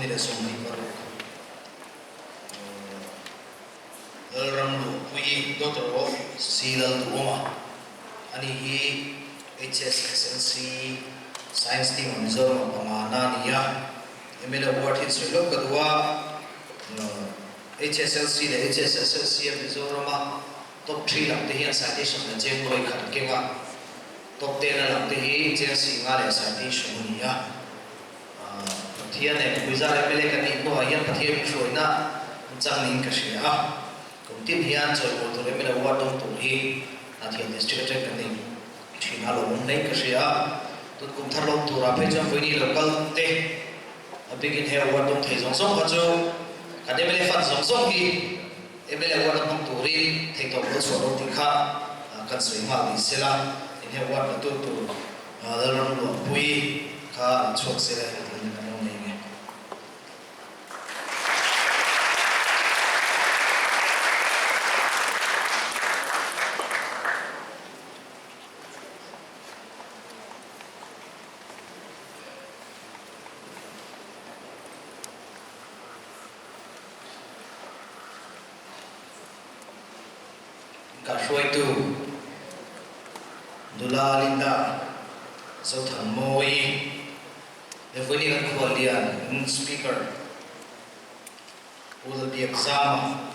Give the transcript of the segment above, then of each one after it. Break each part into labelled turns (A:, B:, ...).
A: 2026 Lalramluhpuii, daughter of C Lalduhawma, ani hi HSSLC Science team ah Mizoram ah panga na a ni a, MLA award hi sawi lawk ka duh a, HSLC leh HSSLC a Mizoram a top three lam te hian citation la cheng nuai khat a keng a, top ten a lam te hi cheng singa leh citation a ni a. Pathian leh mipui zar MLA kan nih hnuah hian Pathian min hruaina an chang niin ka hria a, kum tin hian chawimawi tur MLA award dawng tur hi Hnahthial District atang kan nei thin a lawmawm hlein ka hria a, tun kum thar lawm turah phei chuan vawiin lo kal te a bikin he award dawng thei zawng zawng kha chu kan MLA fund zawng zawng hi MLA award a hmang turin theihtawp lo chhuah lo tih kha kan sawi nghal ni sela in he award la tu tur Lalram Luahpui kha an chhuak sela hei tiin kan lo nei nge. Ka hruaitu nula Linda Zothanmawii leh vawiin kan khuallian in Speaker Pu Lalbiakzama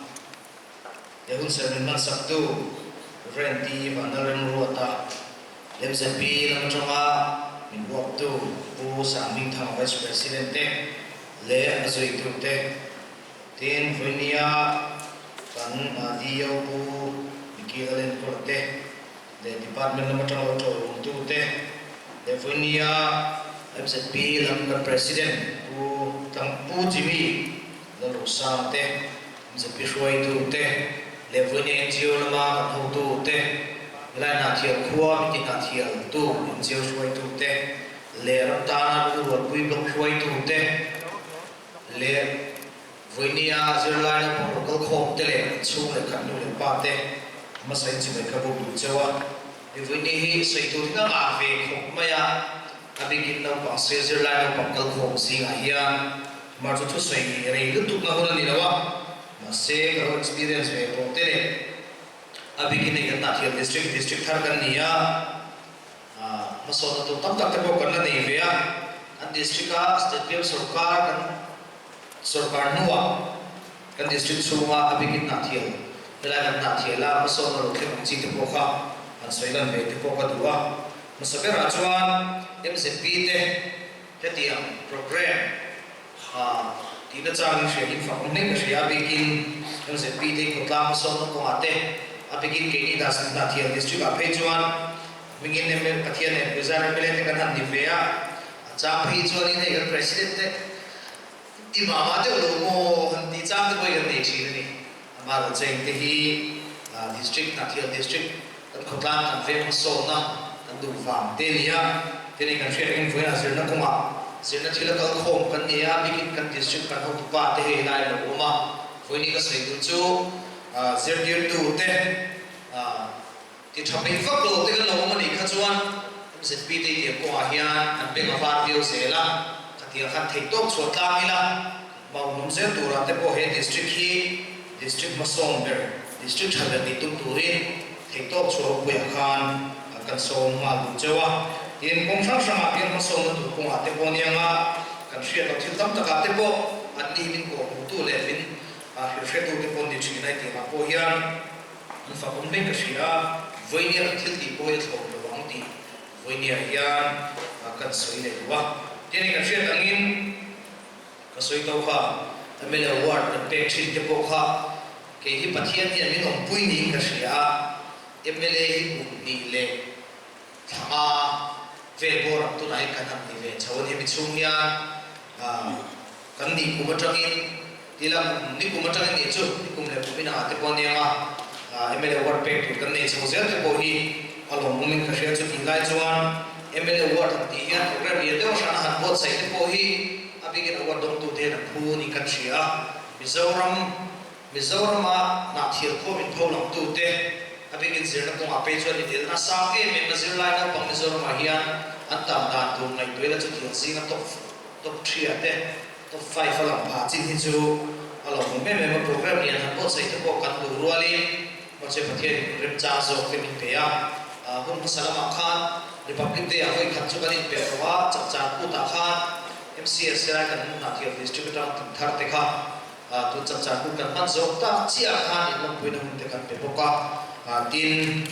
A: leh hunserh min hmansaktu Rev. T. Vanlalremruata leh MZP lam atanga min uaptu Pu Sanghmingthanga Vice President te leh a zuitute Tin, vawinia kan DO Pu Micky Alenkawla te leh Department lam atanga lo tawlawmtu te leh vawinia MZP lam kan President Pu Tlang Pu Jimmy Lalrosang te, MZP hruaitu te leh vawinia NGO lama kan hotu te, helai Hnahthial khua miti Hnahthialtu NGO hruaitu te leh ram tana lungrualpui block hruaitu te, Leh vawinia zirlai naupang rawn kal khawm te leh an chhung leh khat nu leh pa te hmasa in chimei kha buk duh cheu a, i vawinia hi sawi tur hi ka ngah ve khawp mai a, a bikin naupang se zirlai naupang kal khawm zingah hian mar chu thusawi rei lutuk na hun a ni lo a, mahse ka lo experience ve tawh te leh a bikin hei kan Hnahthial district district thar kan ni a. Hmasawnna tur tam tak te pawh kan la nei ve a, kan district a state bial sorkar kan sorkar hnuah kan district chhunga a bikin Hnahthial helai kan Hnahthial a hmasawnna lo thleng ang chi te pawh kha han sawi lan ve te pawh ka duh a. Hmasa berah chuan MZP te hetiang programme ha tihna chang in hria in fak awm hleng ka hria a bikin MZP te hi khawtlang hmasawnna kawngah te a bikin keini Hnahthial district ah phei chuan Hmingin ML Pathian leh Puizar MLA te kan han ni ve a, a chang phei chuanin hei kan President te ti mah mah deuh lo maw han tih chang te pawh hi kan nei thin a ni. Amaherawhchu te hi District Hnahthial District kan khawtlang kan veng hmasawnna kan duh vang te a ni a, tin hei kan hriat angin vawiinah zirna kawngah zirna thil a kal khawm kan ni a, bikin kan District kan hotupa te hei lai lo awm a, vawiin ka sawi duh chu zirtirtu te Ti tha peih vak lo te kan lo awm a nih kha chuan MZP te tiang kawngah hian an beng a var viau zel a, khatiang khan theih tawk chhuah tlang ila Mauhnawm zel turah te pawh he district hi district hmasawm ber, district tha ber nih tum turin theih tawk chhuah ropuiah khan kan sawm nghal duh cheu a. Tin, kawng hrang hrangah hian hmasawmna tur kawngah te pawh anianga kan hriat loh thil tam takah te pawh an ni min kawhhmuhtu leh min hrilhhretu te pawh ni thin a tiangah pawh hian An fak awm hleng ka hria a, vawinia kan thil tih pawh hi a thlawm lo ang tih vawinia hian kan sawi leh duh a. Tiani kan hriat angin ka sawi to kha MLA award kan pek thin te pawh kha kei hi Pathian hian min awmpui niin ka hria a, MLA hi kum hnih leh thla nga vel bawr ang tunah hian kan han ni ve chho a ni. Hemi chhung hian Kan ni kum atangin tila ni kum atangin nih chu ni kum leh kum inah te pawh a nia a, mla ward pek tur kan nei chho zel te pawh hi a lawmawm in ka hria chu tih lai chuan mla ward han tih hian program lian deuh hran a han buatsaih te pawh hi a bikin a ward dawngtu te hian an phu niin kan hria a, Mizoram Mizorama hnahthial khawm in pho langtu te a bikin zirna kawngah phei chuan inel nasa em em a zirlai naupang Mizoramah hian an tam dan tur ngaihtuah ila chutiang zinga top Top thria te Top 5 a lang phah chin hi chu a lawmawm em em a, program lian han buatsaih te pawh kan duh rualin Mahse Pathianin remchang zawk te min pe a, hun hmasa lamah khan Republic Day ah vawi khat chu kan inpe tawh a, chapchar kutah khan MCS helai kan hmun hnah thiam district atang tum thar te kha tun chapchar kut kan hman zawk tak chiah khan inlawmpuina hun te kan pe bawk a, tin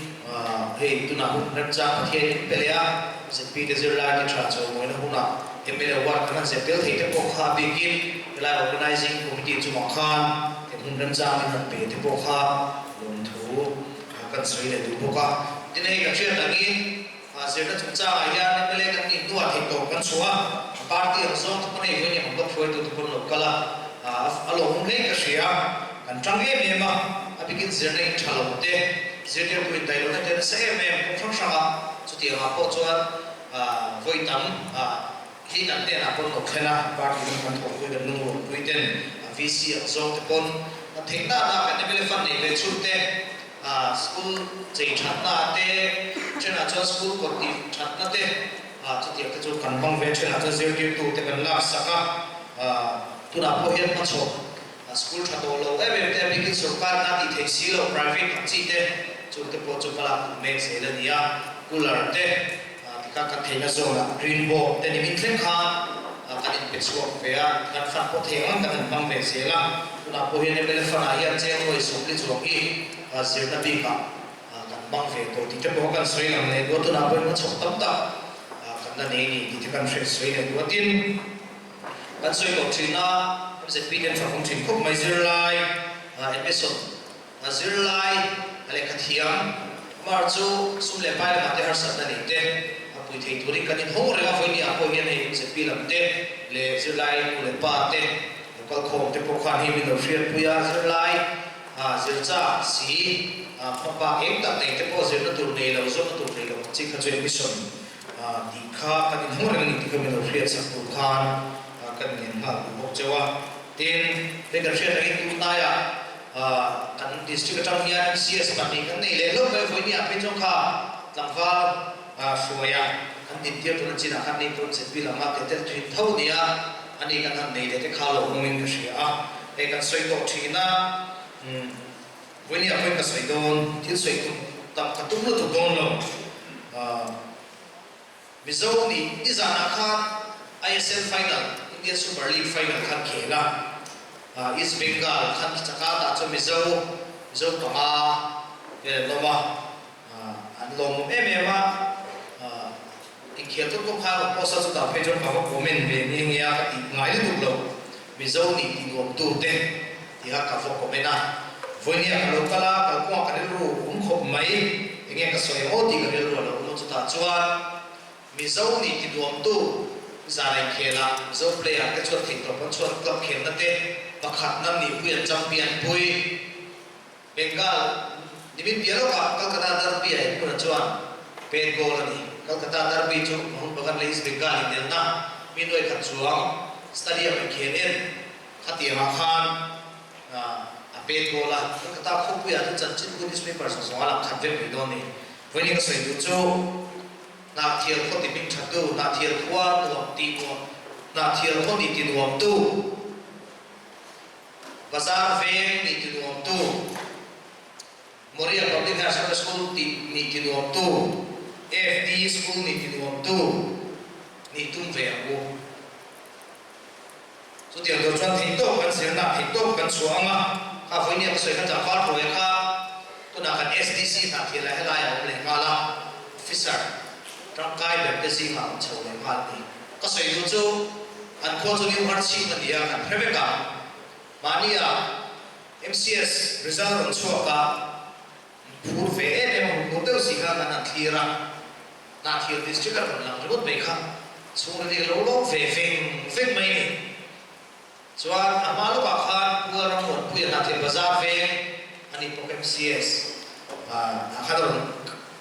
A: hei tunah hun remchang Pathianin min pe leh a, MZP te zirlai te tha chawimawina hunah mla ward kan han zep tel thei te pawh kha bikin helai Organising Committee chungah khan He hmun remchang in han pe te pawh kha lawmthu kan sawi leh duh bawk a. Tin hei kan hriat angin zirna chungchangah hian mla kan nih hnuah theihtawp kan chhuah a, party ang zawng te pawn hei vawiin ang club hruaitu te pawn lo kal a, a lawmawm hle ka hria. Kan tang em em a, a bikin zirna in tha lo te, zirtirtu indaih lohna te nasa em em kawng hrang hrang a, chutiangah pawh chuan vawi tam Hi kan hnenah pawn lo thlen a, party lam kan thawhpui kan lungrualpui ten VC ang zawng te pawn kan theih na na kan mla fund nei ve chhun te school chei that na te thenah chuan school kawt tih that na te chutiang te chu kan hmang ve thenah chuan zirtirtu te kan lak sak a, tunah pawh hian hmachhawp school tha tawh lo em em te a bikin sorkar in a tih theih si lo private ang chi te chung te pawh chu hmalak duh mek zel a ni a, cooler te. Tikha kan theihna zawnah green board te nimin thleng khan kan inpe chhuak ve a, kan fund pawh thei ang ang kan han hmang ve zel a. Tunah pawh hian mla fund ah hian cheng nuai 40 chuang hi zirna bikah kan hmang ve tawh tih te pawh kan sawi lang leh duh a, tunah pawhin hmachhawk tam tak kan la nei a ni tih te kan hriat sawi leh duh a. Tin, kan sawi tawh thin a, MZP te an fakawm thin khawp mai zirlai admission A zirlai a lehkha thiam mar chu sum leh pai lamah te harsatna nei te a pui thei turin kan inhawng reng a, vawinia pawh hian hei MZP lam te leh zirlai nu leh pa te lo kalkhawm te pawh khan hei min lo hriatpui a, zirlai zirchak si hmabak eng tak nei te pawh zirna tur nei lo zawmna tur nei lo ang chi kha chu admission tih kha kan inhawng reng a ni tih kha min lo hriatsak tur khan kan ngen nghal duh bawk cheu a. Tin, hei kan hriat angin tunlaiah kan district atang hian MCS 2 kan nei leh hlauh mai a, vawinia phei chuan kha tlangval hruaia kan dintir tuna chinah khan nei pawh MZP lama tel tel thin tho nia ani kan han nei leh te kha lo awmin ka hria a, hei kan sawi tawh thin a, vawinia pawhin ka sawi dawn, thil sawi tum tam ka tum lutuk dawn lo. Mizo nih nizanah khan ISL final, Indian Super League final khan khel a, East Bengal khan Chakata chu Mizo, Mizo panga vel an awm a, an lawmawm em em a, inkhel tum pawh khan rawn post a, chutah phei chuan ka va comment ve nghe nghe a, ka tih ngai lutuk lo, Mizo nih tih nuamtu te tiha ka va comment a, vawinia ka lo kal a, kalkawngah ka rilru awm khawp mai, enge ka sawi ang aw tih ka rilru a lo awm a, chutah chuan Mizo nih ti nuamtu zan inkhelah Mizo player te chuan theihtawp an chhuan club khelna te pakhatna nihpui an champion pui. Bengal nimin piah lawkah Calcutta Derby ah inhmunah chuan pet goal a ni. Calcutta Derby chu Mohun Bagan leh East Bengal inelna mi nuai khat chuang stadium inkhel en Khatiangah khan a pet goal a, Kolkata khawpuiah chu chanchin bu newspaper zawng zawng a lang khat vek mai dawn a ni. Vawiin ka sawi duh chu Hnahthial khaw ti hming thattu, Hnahthial khua nuam ti nuam, Hnahthial khaw ni ti nuamtu, Bazar veng ni ti nuamtu, Moria Public Higher Secondary School ti ni ti nuamtu, AFD School ni ti nuamtu nih tum ve ang u. Chutiang tur chuan theihtawp kan zirna, theihtawp kan chhuah ang a, kha vawinia ka sawi kha tlangval hruaia kha tunah kan SDC hnah thil ah helai a awm leh nghal a, officer tangkai ber te zingah a awm chho leh nghal a ni. Ka sawi duh chu an khua chu New Harchhip a ni a, kan hre vek ang. Mahnia MCS result rawn chhuak a, phur ve em em a, hun phur deuh si kha kan han thlir a, Hnahthial District a rawn lang ringawt mai kha chhungril lo lawm ve veng veng mai a ni. Chuan a hma lawkah khan Pu Rammuanpuia Hnahthial Bazar veng a ni bawk MCS ah khan a rawn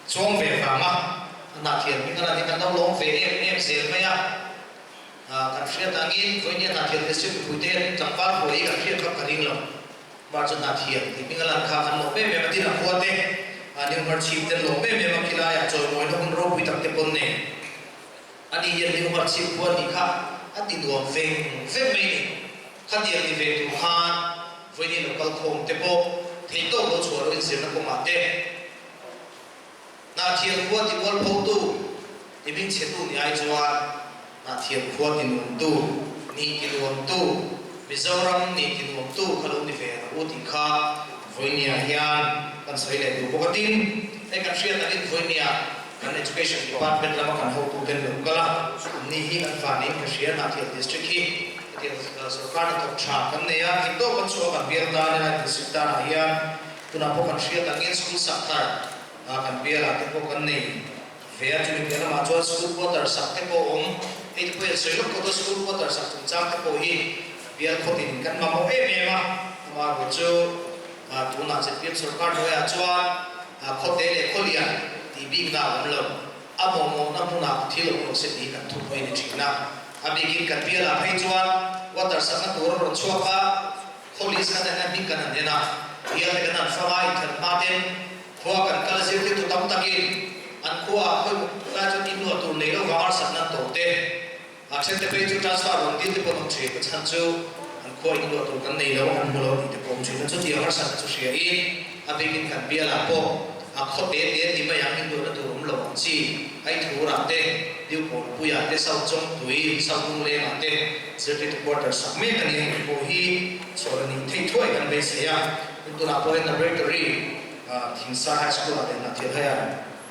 A: chuang ve vang a, a Hnahthial hming a lan hi kan lo lawm ve em em zel mai a. Kan hriat angin vawinia Hnahthial District mipuite hian tlangval huai hi kan hriat kha ka ring lo. Mar chu Hnahthial tih hming a lan kha kan lawm em em a, tin a khua te New Hmarchhip te an lawm em em a, khilaiah chawimawina hun ropui tak te pawn nei a ni hian New Hmarchhip khua tih kha a ti nuam veng veng mai a ni. Khatiang ti ve tur khan vawiin lo kal khawm te pawh theihtawp lo chhuah loh inzirna kawngah te, Hnahthial khua ti mualphotu, ti hmingchhetu ni ai chuan Hnahthial khua ti nuamtu, nih ti nuamtu, Mizoram nih ti nuamtu kha lo ni ve ang u tih kha vawinia hian kan sawi leh duh bawk a. Tin, hei kan hriat angin vawinia kan Education Department lama kan hotuten lo kal a, anni hi an vanin ka hria Hnahthial District hi hetiang sorkar hnathawk tha kan nei a, theihtawp kan chhuah kan bial tan ila District tanah hian Tunah pawh kan hriat angin school sak thar kan bialah te pawh kan nei ve a, chumi piah lamah chuan school quarter sak te pawh awm. Hei te pawh hian sawi lawk tawh a, school quarter sak chungchang te pawh hi bial khawtin kan mamawh em em a, amaherawh chu tunah zpm sorkar hnuaiah chuan khawte leh khawlian tih bikna a awm lo. A mawhmawhna hmunah thil awm lo se tih kan thuhmai ni thin a, a bikin kan bialah phei chuan water sakna tur a rawn chhuak a, Police kan en a, hming kan han en a, bial te kan han fang a, inthen hma ten khua kan kal a zirtirtu tam takin an khua ah khawi lai chuan in luah tur nei lo vang harsatna an tawh te, a then te phei chu transfer rawn dil te pawh an awm thin, a chhan chu an khua in luah tur kan nei lo, an hmu lo tih te pawh awm thin a, chutiang harsatna chu hria in a bikin kan bial ah pawh a khaw te te ti mai ang in luahna tur awm lo ang chi, Aithur ah te, Newport puiah te, South Chawngtui, South Lungleng ah te zirtirtu quarter sak mek a ni a, heng pawh hi chhawr a nih theih thuai kan beisei a, tin tunah pawh hian laboratory Thingsai High School ah leh Hnahthial High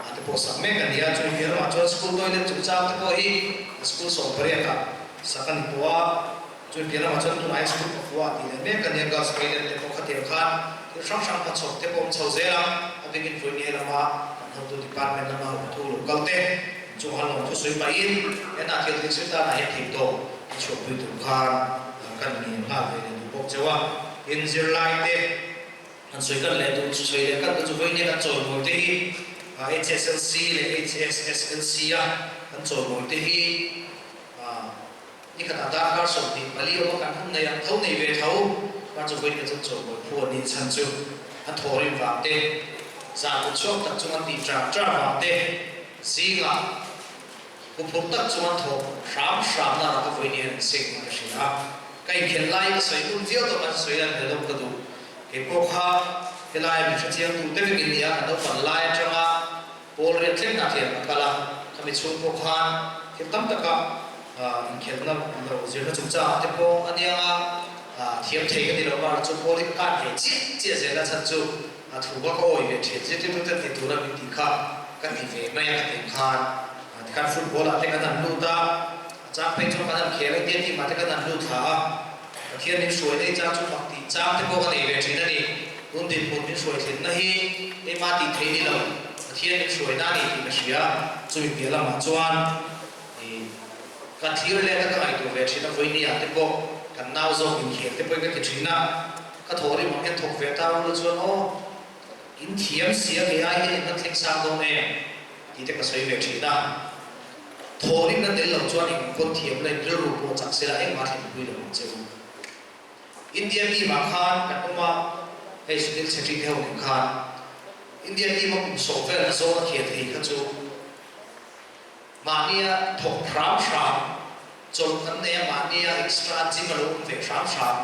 A: ah te pawh sak mek a ni a, chumi piah lamah chuan school toilet chungchang te pawh hi school 18 ah sak a ni tawh a, chumi piah lamah chuan tunah hian school pakua ah tih leh mek a ni a, girls toilet te pawh khatiang khan thil hrang hrang hmachhawp te pawh awm chho zel ang, a bikin vawiin lama kan hotu department lama hotu lo kal te. Chu han lawm thusawi pahin heta thil thil sawi tanah hian theih tawk a chhuahpui tur khan kan ngen nghal ve leh duh bawk cheu a. Tin, zirlai te han sawi kan leh duh sawi leh kan duh chu vawiin hian kan chawimawi te hi HSLC leh HSSLC a kan chawimawi te hi nikhatah darkar 24 awma kan hun nei ang tho nei ve tho khan chu vawiin kan chuan chawimawi phu an nih chhan chu a thawhrim vang te, zan kut chhuak tak chung an tih ṭar ṭar vang te, Zingah huphurh tak chuan thawk hram hram na raka vawi ni an seng ka hria a, ka inkhelh lai ka sawi un viau tawh an sawi an hmelawm ka duh. Kei pawh kha helaia min hrechiang tu te vekin nia ka naupan lai atanga pawl riat thleng hna thiam ka kal a, khami chhung pawh khan thil tam taka inkhelhna lo zirna chungchangah te pawh a nia a, thiam thei ka ni lo mar chu pawl hi ka kan ve chiah chiah zel a chhan chu A thu kha ka awi ve thin, zirtirtute ti tura min tih kha ka ti ve mai a ka tih khan tikhan football ah te kan han lut a, a chang phei chuan kan han khel a, India team ah te kan han lut thla a, Pathian min hruai daih chang chu mak tih chang te pawh ka nei ve thin a ni, tun dinhmun min hruai thlenna hi keimah tih theih ni lo, Pathian min hruai na a ni tih ka hria, chumi piah lamah chuan ih ka thlir let a ka ngaihtuah ve thin a, vawinia te pawh kan nau zawk inkhel te pawhin ka ti thin a. Ka thawh rim ang hian thawk ve ta ula chuan aw, in thiam si a kei ai hian in la thleng sang dawn em? tih te ka sawi ve thin a. Thawh rimna tel lo chuan eng pawn thiam la in rilru pawh chak sela engmah thlenpui lo ang che u. India team ah khan kan awm a, hei Sunil Chhetri te ho nen khan India team a kum sawm vel na zawn a khel thei kha chu mahnia thawk hram hram Chawlh kan nei a, mahnia extra gym a lo awm ve hram hram.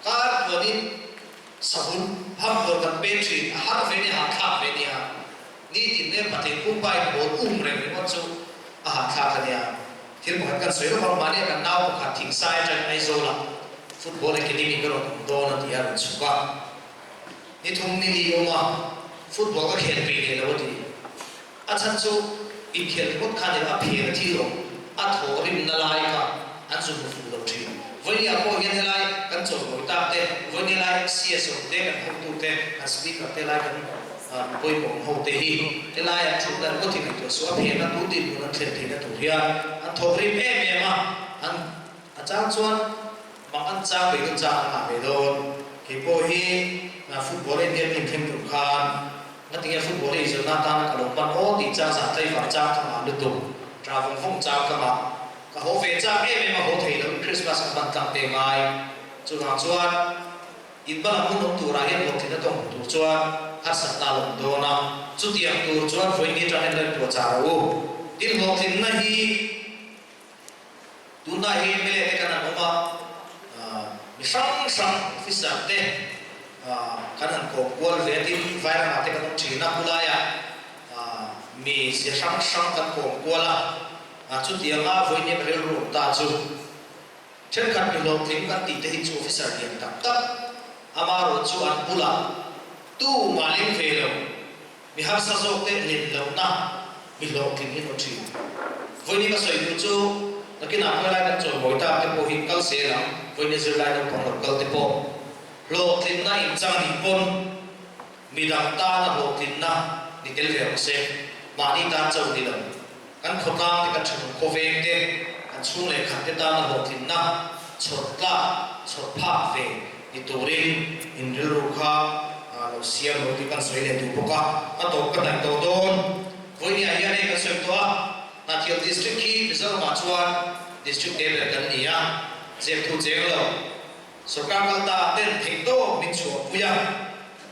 A: Kar tluanin savun hamhawr kan pek thin, a har ve nia, hahthlak ve nia. Nitin leh patling pumpa in ball um reng ringawt chu a hahthlak a nia. Thil pakhat kan sawi lawk ang, mahnia kan nau pakhat Thingsai atangin Aizawlah football academy ka rawn awm dawn a ti a, rawn chhuk a. Ni thum ni li awm a, football ka khel peih leh lo a ti. A chhan chu inkhel ringawt kha ni lo, a phen a thi lo, a thaw rimna lai kha an zu hmu fuh lo thin. Vawinia pawh hian helai kan chawimawi tak te, vawinia lai CSO te, kan hotu te, kan speaker te lai kan pawimawh ho te hi helai an thutna ringawt hi ngaihtuah suh, a phen a tun dinhmun an thlen theihna tur hian an thawk rim em em a, an a chang chuan mak an chang ve dawn chang an ngah ve dawn. Kei pawh hi football India team thleng tur khan Ngatinge football hi zawrhna atana ka lo hman aw tih chang zah tlaivar chang ka ngah lutuk, ṭah vawng vawng chang ka ngah. Ka haw ve chak em em a haw thei lo in Christmas ka hman tlang te ngai. Chuvang chuan in hma lam hun awm turah hian hlawhtlinna tawng hmu tur chuan harsatna a la awm dawn a, chutiang tur chuan vawiin ni aṭang hian lo inpuahchah rawh u. Tin hlawhtlinna hi. Tunlai hi mla te kan han awm a, mi hrang hrang officer te kan han kawm kual ve a, tin Vairangah te kan awm thin a, khulaiah mi zia hrang hrang kan kawm kual a, chutianga vawiin rilru awm ta chu Thenkhat mi hlawhtling kan tih te hi chu officer lian tak tak, amarawh chu an bulah tu mah leng ve lo, mi harsa zawk te len lohna mi hlawhtling hi an aw thin. Vawiin ka sawi duh chu nakinah khawi lai kan chawimawi tak te pawh hi kal zel ang, vawiin zirlai naupang lo kal te pawh hlawhtlinna inchang nih pawn midang tana hlawhtlinna ni tel ve rawh se, mahni tan chauh ni lo. Kan khawtlang te, kan thenawm khawveng te, kan chhung leh khat te tana hlawhtlinna chhawr tlak, chhawr phak ve ni turin in rilru kha lo siam lo tih kan sawi leh duh bawk a, a tawp ka hnaih tawh dawn. Vawinia hian hei kan sawi tawh a, Hnahthial District hi Mizoramah chuan District te ber kan ni a, zep thu cheng lo. Sorkar kal ta ten theihtawp min chhuahpui a,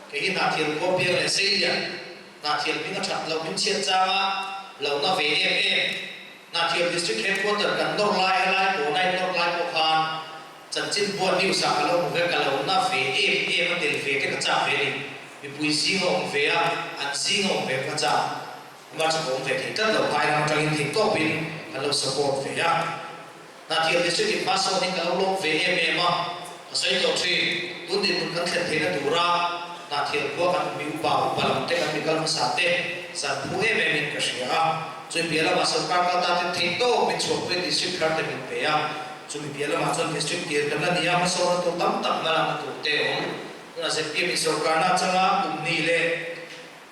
A: kei hi Hnahthial khua piang leh Seilian, Hnahthial hming a that loh min chhiat changa lohna ve em em. Hnahthial District Headquarter kan nawr lai helai pawna in nawr lai pawh khan chanchin buat news ah ka lo hmu ve, ka lo na ve em em a tel ve te ka chak ve a ni. Mipui zing a awm ve a, an zing a awm ve ka chak. Amah chu ka awm ve thei tlat lo, phai ram atangin theihtawpin kan lo support ve a. Hnahthial District in hmasawn hi ka lo lawm ve em em a, ka sawi tawh thin. Tun dinhmun kan thlen theihna tura Hnahthial khua kan mi upa upa lam te kan mi kal hmasa te zan phu em em in ka hria a. Chumi piah lamah sorkar kal ta ten theih tawk min chhuahpui District thar te min pe a. Chumi piah lamah chuan District tir kan la ni a, hmasawnna tur tam tak hmalakna tur te a awm. Tunah zpm in sorkarna atanga kum ni leh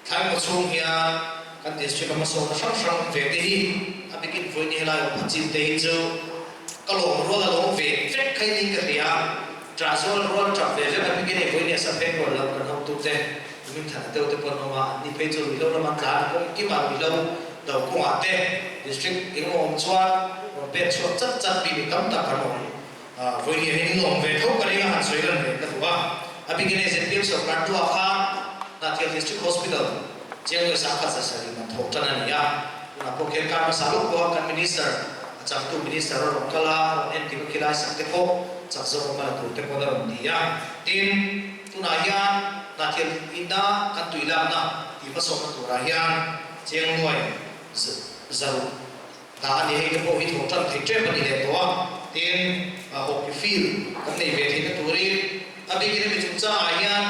A: Thlaimawh chhung hian kan district a hmasawnna hrang hrang awm ve te hi a bikin vawiin helai awm pha chin te hi chu ka lawm rual a lawm ve vek kha in ka hria. Ṭah zual rual ṭap ve vek a bikin hei vawiin a saphek rual lo kan hotu te kumin thana deuh te pawh an awm a, an ni phei chu ruihhlo lama tlan a kawng kima ruihhlo do kawngah te district engemaw awm chuan rawn pek chhuak chat chat mi mi tam tak kan awm. Vawiin hian in lawm ve tho ka ring a, han sawi lan ve ka duh a. A bikin hei zpm sorkar hnuah khan Hnahthial District Hospital Chiangnuai Sangkhat Zasarih man thawk tan a ni a. Tunah pawh khian kar hmasa lawk pawha kan Minister, a changtu Minister a rawn kal a, a rawn en dik a khilai sak te pawh chak zawk a hmala tur te pawh a rawn ti a. Tin, tunah hian Hnahthial ina kan tui lakna tih hmasawmna turah hian Chiangnuai Zaruk, Dah a ni, hei te pawh hi thawh tan thei tep a ni leh tawh a, tin hockey field kan nei ve theihna turin a bikin hemi chungchangah hian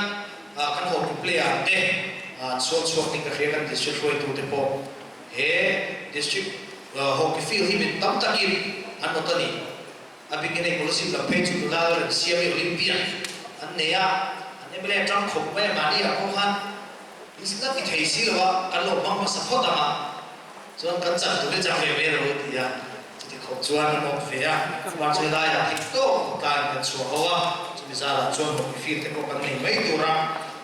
A: kan hockey player te an sual chhuak tih ka hria kan district hruaitu te pawh he district hockey field hi min tam takin an awt a ni. A bikin hei Kolasib lam phei chu nula Remsiami Olympian an nei a, an mla tang khawp mai a, mahni ah pawh khan la ti thei si lo a, kan lo hmang hmasa phawt ang a, chuan kan chan tur hi chang ve mai ro ti a, chuti khawp chuan an awm ve a, chumah chu helaiah thik tawk khawtlaiin kan chhuah ho a, chumi zarah chuan hockey field te pawh kan nei mai tur a,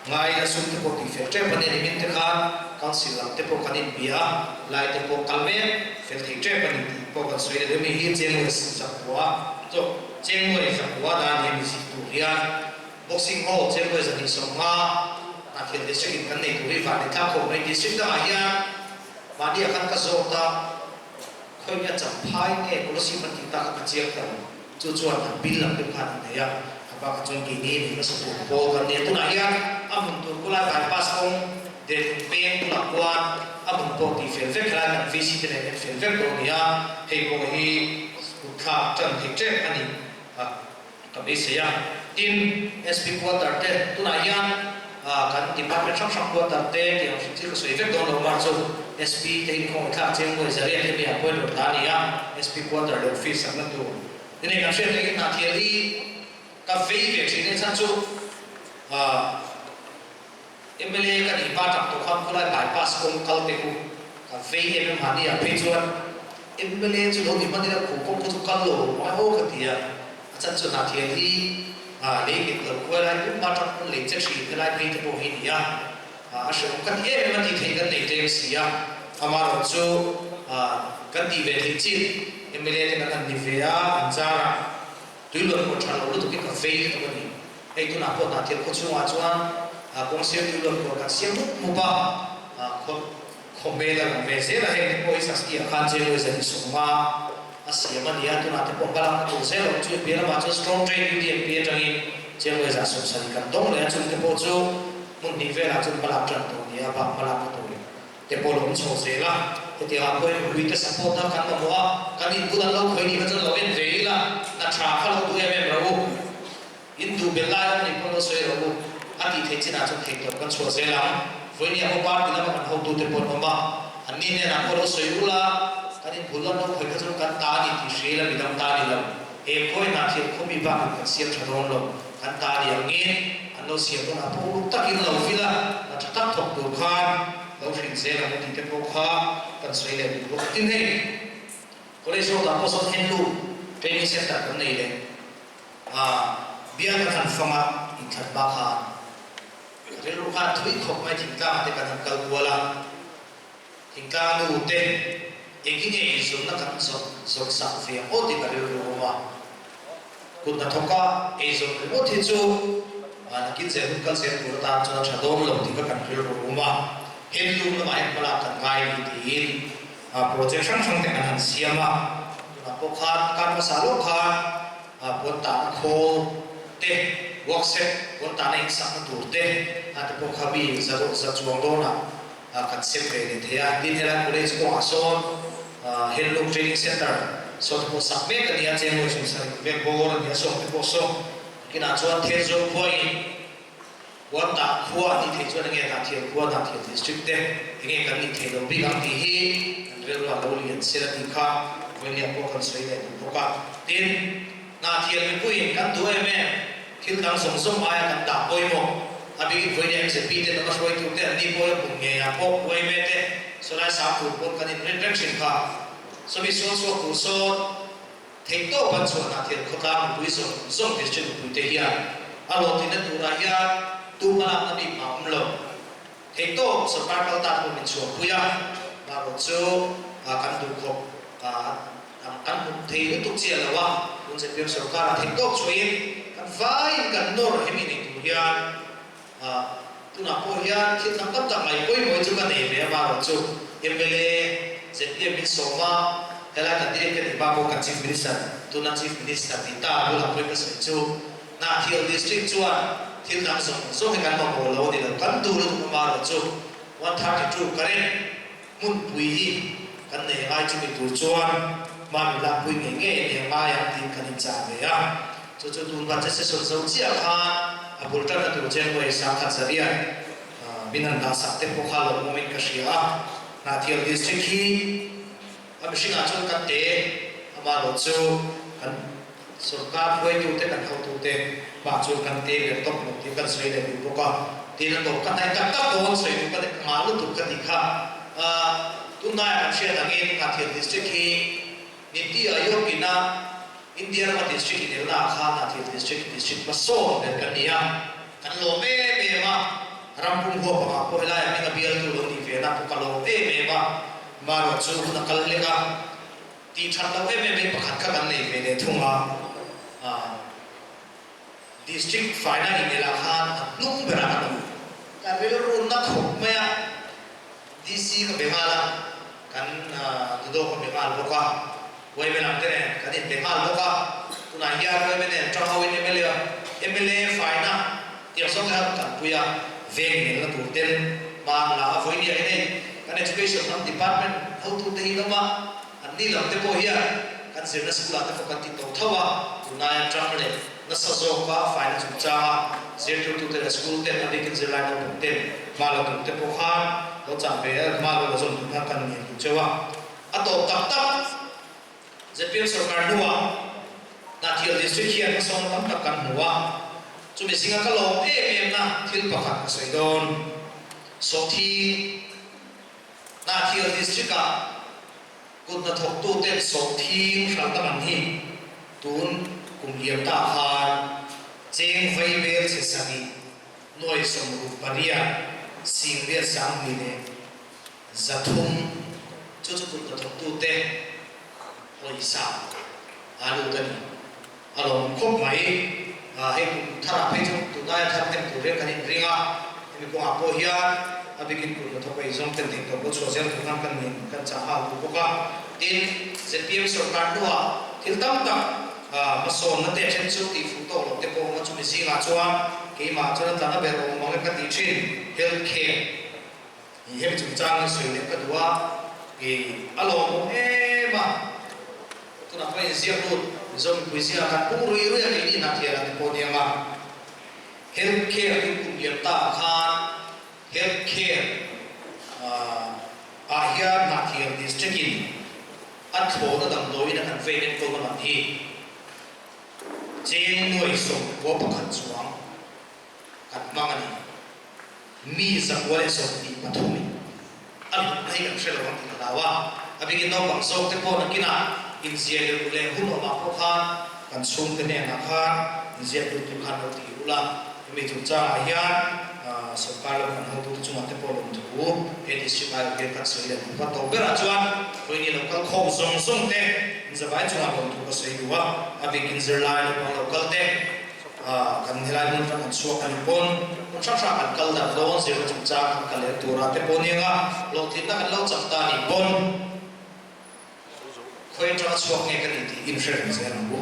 A: ngai a sum te pawh tih fel tep a ni a ni, min te khan council lam te pawh kan inbia a, lai te pawh kal mek fel thei tep a ni tih pawh kan sawi leh hemi hi Chengnuai Zakua chaw Chengnuai Zakua dan hi a ni zir tur hian Boxing Hall Chengnuai 250 Hnahthial District in kan nei tur hi van ni thlak khawp mai District dangah hian mahni ah khan ka zawt a khawi nge Champhai nge Kolasib an tih tak kha ka chiang ta lo chu chuan an bill lam deuh khan an nei a a bakah chuan keini mi hmasa tur pawl kan nia tunah hian a hmun tur khulai bypass kawng Delhi peng bulah khuan a hmun pawh tih fel vek helai kan VC te nen en fel vek dawn a ni a hei pawh hi kutthlak tan thei tep a ni a. Ka beisei a, tin, SP quarter te tunah hian kan department hrang hrang quarter te tih ang hrim thil ka sawi vek dawn lo mar chu SP te inkhawng thlak chiang nuai zariat hemi ah pawhin rawn ta a ni a, SP quarter leh office sakna tur te nei kan hriat rengin Hnahthial hi ka vei ve thin e chhan chu mla ka nih hma tak tawh khan khawlai bypass kawng kal te khu ka vei em em mahni ah phei chuan mla chu lo ni hman ila khu kawng khu chu kal lo mai aw ka ti a, a chan chu Hnahthial hi lei nghet lo khuai lai pum hma tang pawn lei che thin helai phei te pawh hi ni a, a hrehawm ka ti em em a tih theih kan nei tlem si a, amaherawh chu kan tih ve theih chin mla te kan han ni ve a an zar ah. Tui luan pawh tha lo lutuk hi ka vei lutuk a ni. Hei tunah pawh Hnahthial khaw chhungah chuan kawng sir tui luan pawh kan siam mup mup a, khaw khaw hmel a lang ve zel a, heng te pawh hi Saskia khan January 29 a. A siam a nia, tunah te pawh hmalakna tur zel awm chu piah lamah chuan Strong Train UDMP atangin Chengwe 70 kan dawng leh a, chung te pawh chu hmun hnih velah chuan hmalak tan tur a ni a, bak hmalakna tur te pawh lo awm chho zel a. Hetiang ah pawhin mipuite support na kan mamawh a, kan inbun an lo khawi nih kha chuan lo en ve ila, hna tha kha lo duh em em rawh u. In duh belh lai awm nih pawh lo sawi rawh u, a tih theih chinah chuan theihtawp kan chhuah zel ang. Vawinia pawh party lama kan hotute pawh an awm a, anni hnenah pawh lo sawi ula, kan inbul an lo khawi kha chuan kan ta a ni tih hria ila midang ta a ni lo. He khawi hna thil khawmi bakin kan siam tha dawn lo, kan ta a ni angin an lo siam dawnah pawh uluk takin lo vil a, hna tha tak thawk tur khan lo hrilh zel ang u tih te pawh kha kan sawi leh duh bawk. Tin hei, College Road ah pawh sawn Handloom Training Centre kan nei leh. A bial kan han fang a, inthlan bak khan rilru khan thui khawp mai thingtlang ah te kan han kal kual a, thingtlang nu te engin nge eizawnna kan zawrh zawrh sak ve ang aw tih ka rilru a awm a, kut hnathawk a eizawn ringawt hi chu nakin zel hun kal zel tur atan chuan a tha dawn lo tih kha kan rilru a awm a, handloom lamah hian hmalak kan ngai ni tiin project hrang hrang te kan han siam a, tunah pawh khan kar hmasa lawk khan Puan tahna khawl te, workshop puan tahna insakna tur te a te pawh kha mi za chuang dawnah kan sem ve leh thei a. Tin, helai college kawngah sawn Handloom Training Centre saw te pawh sak mek a ni a, Chenglawi 70 vel bawr a ni a, sawm te pawh saw. Nakinah chuan Thenzawl khuain Puan tah khua a nih theih chuan enge Hnahthial khua, Hnahthial District te enge kan nih theih lo bik ang tih hi kan rilru a lo lian sel a tih kha vawinia pawh kan sawi leh duh bawk a. Tin, Hnahthial mipuiin kan duh em em thil dang zawng zawng aia kan dah pawimawh a bikin vawinia MZP te lama hruaitu te an ni pawh hmun ngeiah pawh uaime te sawlai sang tur pawn kan inrin reng thin kha. Sawmi sual chhuak tur sawn. Theihtawp an chhuah Hnahthial khawtlang mipui zawng zawng district mipuite hian a hlawhtlinna turah hian tu hmalakna bik mah awm lo. Theihtawp sorkar kal ta pawh min chhuahpui a, marawh chu kan duhkhawp kan hmu thei lutuk chiah lo a, tun zpm sorkarah theihtawp chhuahin kan vaiin kan nawr hemi nei tur hian tunah pawh hian thil tam tak tak mai pawimawih chu ka nei ve a, marawh chu mla zpm min sawm a, helai kan direct ka nih bak pawh kan Chief Minister, tuna Chief Minister tih ta bulah pawhin ka sawi chu Hnahthial District chuan thil dang zawng zawng hi kan mamawh lo a ni lo, kan duh lutuk a marawh chu 132 current hmunpui hi kan nei ngai chumi tur chuan hma min lakpui ngei ngei a ni a ngai ang tiin kan inchah ve a. Chu chu tun budget session zo chiah khan a bul tanna tur January 18 min han dah sak te pawh kha lawmawmin ka hria a. Hnahthial District hi a mihringah chuan kan te amaherawh chu kan sorkar hruaitute kan hotute hmah chuan kan te ber tawp lo tih kan sawi leh duh bawk a. Tin a tawp ka hnaih tak tak dawn sawi duh ka ngah lutuk ka tih kha. Tunlaiah kan hriat angin Hnahthial District hi Niti Aayog ina India rama district inelna ah khan Hnahthial District district hmasawn ber kan ni a, kan lawm em em a, ram pum huap angah pawh helaiah hming a bialtu lo nih ve na pawh ka lawm em em a, marawh chu hun a kal hlek a, tih that loh em em hi pakhat kha kan nei ve leh thung a, District faina inelah khan a hnung berah kan awm. Ka rilru na khawp mai a, DC ka be nghal a, kan Dudo ka be nghal bawk a, Women ang te nen kan inbe nghal bawk a, tunah hian Women nen tang ho in mla mla faina tiang zawng te khan kan pui a, veng inelna tur ten hma an la a, vawinia in hei kan Education lam department hotute hi an awm a, An ni lam te pawh hian kan zirna school ah te pawh kan ti tawh tho a, tunlaia ṭang leh nasa zawka faina chungchanga zirtirtute leh school ten a bikin zirlai naupang ten hma la tur te pawh khan lo chah ve a, hma lo la zawm tur khan kan ngen duh cheu a. A tawp tak tak zpm sorkar hnuah Hnahthial District hian hmasawn tam tak kan hmu a, chumi zinga ka lawm em em na thil pakhat ka sawi dawn. Sawhthing. Hnahthial District-ah kut hnathawktuten sawhthing hralhna man hi tun kum liam ta khan cheng vai vel chhe 7 nuai 68 singriat 20 leh 300 chu chu kut hnathawktute pawisa a lut a ni. A lawm khawp mai. Hei kum tharah phei chu tunlaia thar hnem tur hian kan inring a, hemi kawngah pawh hian A bikin kut hnathawk ei zawng ten theihtawp lo chhuah zel tur khan kan nin kan chah nghal duh bawk a. Tin, zpm sorkar hnuah thil tam tak hmasawnna te then chu tih fuh tawk loh te pawh awm a, chumi zingah chuan keimah chuan a tlana ber awm ang e ka tih thin, health care hi hemi chungchang hi sawi leh ka duh a, ih a lawmawm em a, tunah pawh inziak lut Mizo mipui zingah kan pung rui rui a keini Hnahthial ah te pawh nia nga. Health care hi kum liam ta ah khan health care ah hian Hnahthial district in a thlawhna damdawiin a kan vein enkawlna man hi cheng nuai 91 chuang kan hmang a ni. Mi 123 in a hlutna hi kan hre lo ang tih ka hlau a, a bikin naupang zawk te pawh nakinah inziah leh leh hun awmah pawh khan kan chhungte hnenah khan inziak lut tur khan lo ti ula, hemi chungchangah hian sawrkar lam kan hotute chungah te pawh lawmthu he district aiawh hian kan sawi leh duh a, tawp berah chuan vawiin lo kal khawm zawng zawng te inzavai chungah lawmthu ka sawi duh a, a bikin zirlai naupang lo kal te. Kan helai hmun atang kan chhuak a ni pawn hmun hrang hrang kan kal darh dawn zirna chungchang kan kal leh tura te pawh nia nga hlawhtlinna kan lo chak ta a nih pawn khawi atanga chhuak nge ka ni tih inhre reng zel ang u.